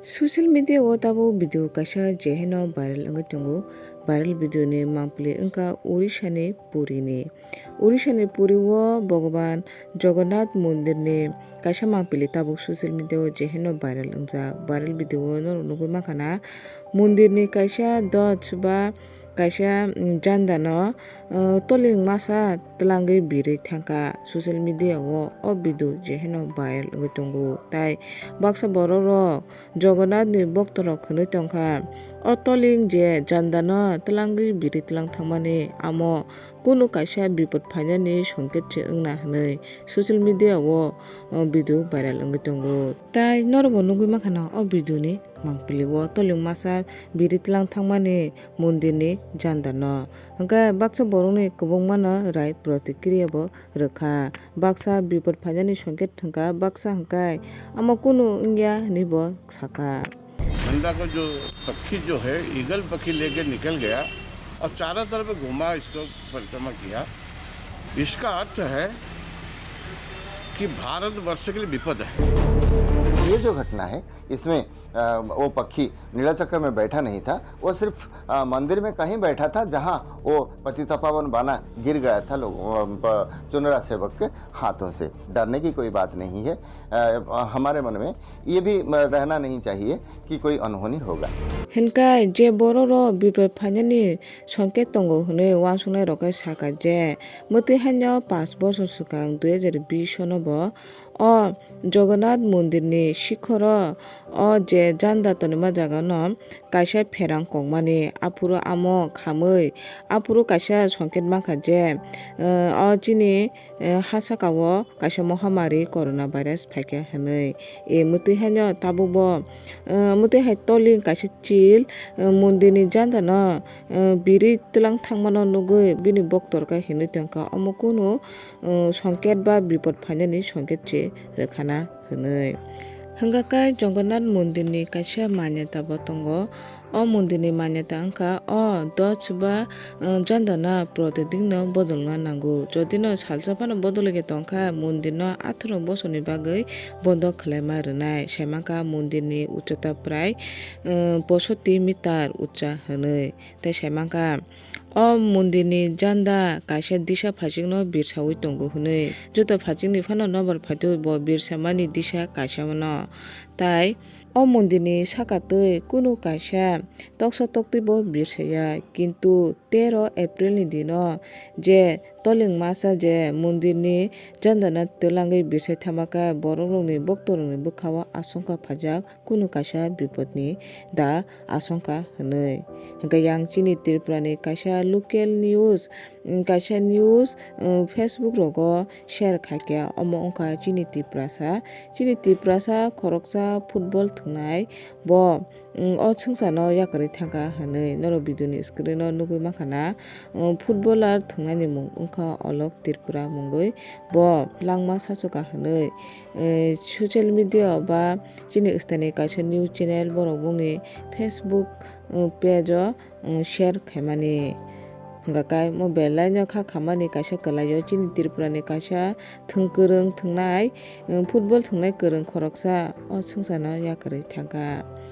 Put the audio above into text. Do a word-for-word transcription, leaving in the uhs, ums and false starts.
Social media o tabuk video kaisa je haino viral wngwi tongo. Viral video ni mangpili wngkha Odisha ni Puri ni. Odisha ni Puri o Bhagwan Jagannath mondir ni kaisa mangpili tabuk social media o je haino viral wngjak. Viral video o norok nugwi mankha na mondir ni kaisa doj ba kaisa, mm, janda no, uh, toling masa twlangwi birwi thangkha social media o. O video je haino viral wngwi tongo. Tai baksa borok rok Jagannath ni bokto rok hwnwi tongkha, o toling je janda no twlangwi birwi twlang thangmani, amo kunu kaisa bipot phainani songket se wngna hwnwi social media o, o video viral wngwi tongo. Tai norokbo nugwi mankha na o video ni mangpili o toling masa birwi twlang thangmani mondir ni janda no. Hwnkhe baksa borok ni kwbangma no rai protikriya bo rwkha. Baksa bipot phainani songket thangkha, baksa hwnkhe amo kunu wngya hwnwi bo sakha. गंडा का जो पक्षी जो है, ईगल पक्षी लेके निकल गया और चारों तरफ घुमा, इसको परिक्रमा किया। इसका अर्थ है कि भारतवर्ष के लिए विपद है। ये जो घटना है, इसमें, अ, वो पक्षी नीलाचक्र में बैठा नहीं था, वो सिर्फ, अ, मंदिर में कहीं बैठा था, जहां वो पतितपावन बाना गिर गया था लोग, अ, प-, चुनरा सेवक के हाथों से। डरने की कोई बात नहीं है। अ, हमारे मन में ये भी, अ, रहना नहीं चाहिए कि कोई अनहोनी होगा। Hwnkhai je borok rok bipot phainani songket tongo hwnwi uansuknai rok khe sakha je, mwtwi haino panch bosor swkang dui hajar bish no bo o Jagannath mondir ni sikhoro o je janda tonima jaga no kaisa pherang kokmani, aphuru amo khamwi, aphuru kaisa songket mankha je, eh, o chini, eh, ha saka o kaisa mohamari corona virus phaikha hwnwi. E mwtwi haino tabuk bo, eh, mwtwi hai toling kaisa chil, eh, mondir ni janda no, eh, birwi twlang thangmano nugwi bini boktor khe hinwi tongkha, omo kunu, eh, songket ba bipot phainani songket se rwkhana hwnwi. Hwnkha khe Jagannath mondir ni kaisa manyata bo tongo. O mondir ni manyata wngkha o doj ba, eh, janda no protidin no bodolna nango. Jodi no salsa phano bodolwi tongkha, mondir no atharoh bosor ni bagwi bondo khwlaima rwnai. Sai mankha mondir ni uchata prai, eh, poisoti meter ucha hwnwi. Tei sai mankha, o mondir ni janda kaisa disa phaichik no birsawi tongo hwnwi. Joto phaichik ni phano nobar phaitwi bo birsamani disa kaisa no. Tai o mondir ni saka twi kunu kaisa toksa toktwi bo birsaya, kintu tero April ni dino je toling masa je mondir ni janda no twlangwi birsai thangma khe borok rok ni bokto rok ni bwkha o asongkha phaijak. Kunu kaisa bipodni da asongkha hwnwi. Hwnkhe yang chini Tripurani kaisa local news, mm, kaisa news, mm, Facebook rogo share khaikha, omo wngkha chini Tiprasa. Chini Tiprasa khoroksa football thwngnai bo, mm, o swngcharno yakarwi thangkha hwnwi norok video ni screen o nugwi mankha na. Mm, footballer thwngnani mung wngkha Olok Tripura mungwi. Bo langma sachoka hwnwi, eh, social media ba chini swtani kaisa news channel borok bongni Facebook, eh, page o, eh, share khaimani. Hwnkha khe mo belai no kha khamani kaisa kwlai o chini Tripura ni kaisa thwng kwrwng thwngnai, eh, football thwngnai kwrwng khoroksa o swngcharno yakarwi thangkha.